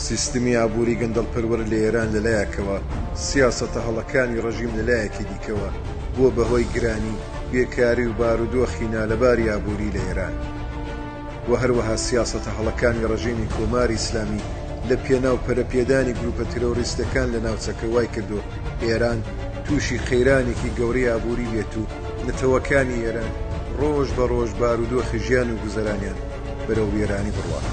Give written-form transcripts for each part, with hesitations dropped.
سیستمی ئابووری گەندەڵپەروەر لە ئێران لە لایەکەوە، سیاسەتە هەڵەکانی ڕژیم لە لایەکی دیکەوە، بووە بە هۆی گرانی، بێکاری و بارودۆخی نالەباری ئابووری لە ئێران. و هەروەها سیاسەتە هەڵەکانی ڕژیمی کۆماری ئیسلامی لە پێناو پەرەپێدانی گرووپە ترۆریستەکان لە ناوچەکە وایکردووە ئێران تووشی قەیرانێکی گەورەی ئابووری بێت و نەتەوەکانی ئێران ڕۆژ بە ڕۆژ بارودۆخی ژیان و گوزەرانیان بەرەو وێرانی بڕوات.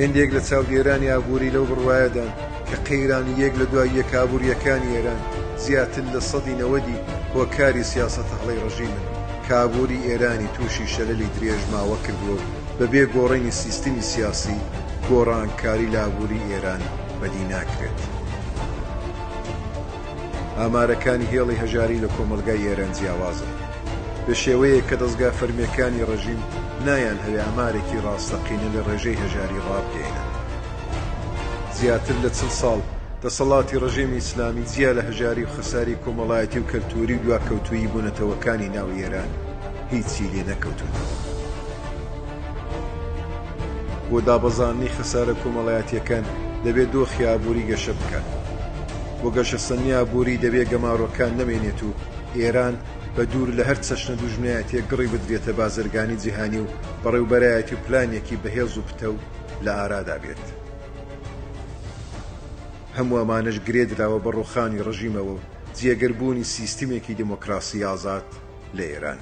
هێندێک لە چاودێرانی ئابووری لەو بڕوایەدان کە قەیرانی یەک لە دوای یەک ئابوورییەکانی ئێران زیاتر لە سەدی نەوەدی هۆکاری سیاسەتە هەڵەی ڕژیمن کە ئابووری ئێرانی تووشی شەلەلی درێژ ماوە کردووە و بە بێ گۆڕینی سیستمی سیاسی گۆڕانکاری لە ئابووری ئێران بەدی ناکرێت. ئامارەکانی هێڵی هەژاری لە کۆمەڵگای ئێران جیاوازن بە شێوەیەک کە دەزگا فەرمییەکانی ڕژیم نایانهەوێ ئامارێکی ڕاستەقینە لە ڕێژەی هەژاری ڕابگەیەنن. زیاتر لە چل ساڵ دەسەڵاتی ڕژێمی ئیسلامی جیا لە هەژاری و خەساری کۆمەڵایەتی و کەلتووری و دواکەوتوویی بۆ نەتەوەکانی ناو ئێران هیچی لێ نەکەوتووتەوە. بۆ دابەزاندنی خەسارە کۆمەڵایەتییەکان دەبێ دۆخی ئابووری گەشە بکات. بۆ گەشەسەندنی ئابووری دەبێ گەمارۆکان نەمێنێت و ئێران بە دوور لە هەر چەشنە دوژمنایەتییەک گڕی بدرێتە بازرگانی جیهانی و بەڕێوبەرایەتی و پلانێکی بەهێز و پتەو لە ئارادا بێت. هەموو ئەمانەش گرێ دراوە بە ڕووخانی ڕژیمەوە و جێگر بوونی سیستمێکی دێمۆکراسی ئازاد لە ئێران.